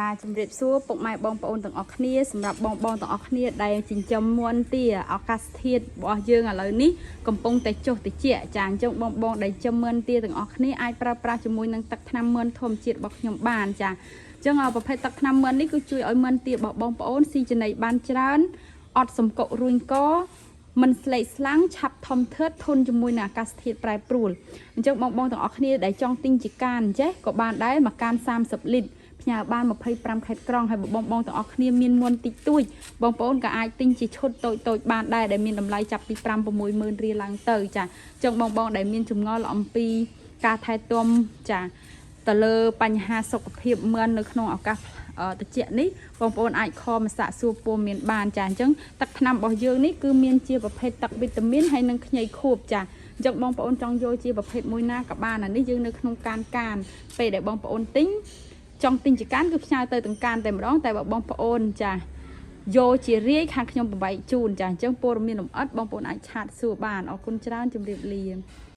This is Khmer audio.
បាទជំរាបសួរពុកម៉ែបងប្អូនទាំងអស់គ្នាសម្រាប់បងបងទាំងអស់គ្នាដែលចិញ្ចឹមមាន់ទាឱកាសធាតុរបស់យើងឥឡូវនេះកំពុងតែចុះតិចចាអញ្ចឹងបងបងដែលចិញ្ចឹមមាន់ទាទាំងអស់គ្នាអាចប្រើប្រាស់ជាមួយនឹងទឹកថ្នាំមាន់ធម្មជាតិរបស់ខ្ញុំបានចាអញ្ចឹងប្រភេទទឹកថ្នាំមាន់នេះគឺជួយឲ្យមាន់ទារបស់បងប្អូនស៊ីចំណីបានច្រើនអត់សម្កុករួញកមិនស្លេកស្លាំងឆាប់ធំធាត់ធន់ជាមួយនឹងអាកាសធាតុប្រែប្រួលអញ្ចឹងបងបងទាំងអស់គ្នាដែលចង់ទិញជាកានចេះក៏បានដែរមួយកាន30លីត្រផ្ញើបាន25ខេត្តក្រុងហើយបងបងទាំងអស់គ្នាមានមុនតិចតួចបងប្អូនក៏អាចទិញជាឈុតតូចតូចៗបានដែរដែលមានតម្លៃចាប់ពី5 6ម៉ឺនរៀលឡើងទៅចាអញ្ចឹងបងបងដែលមានចម្ងល់អំពីការថែទាំចាទៅលើបញ្ហាសុខភាពមឿននៅក្នុងឱកាសត្រជាក់នេះបងប្អូនអាចខមសាកសួរព័ត៌មានបានចាអញ្ចឹងទឹកថ្នាំរបស់យើងនេះគឺមានជាប្រភេទទឹកវីតាមីនហើយនិងខ្ញីខួបចាអញ្ចឹងបងប្អូនចង់យកជាប្រភេទមួយណាក៏បានអានេះយើងនៅក្នុងកានកានពេលដែលបងប្អូនទិញចង់ទិញជាកានគឺផ្ញើទៅទាំងកានតែម្ដងតែបើបងប្អូនចាយកជារាយខាងខ្ញុំបំបែកជូនចាអញ្ចឹងព័ត៌មានលម្អិតបងប្អូនអាច chat សួរបានអរគុណច្រើនជម្រាបលា។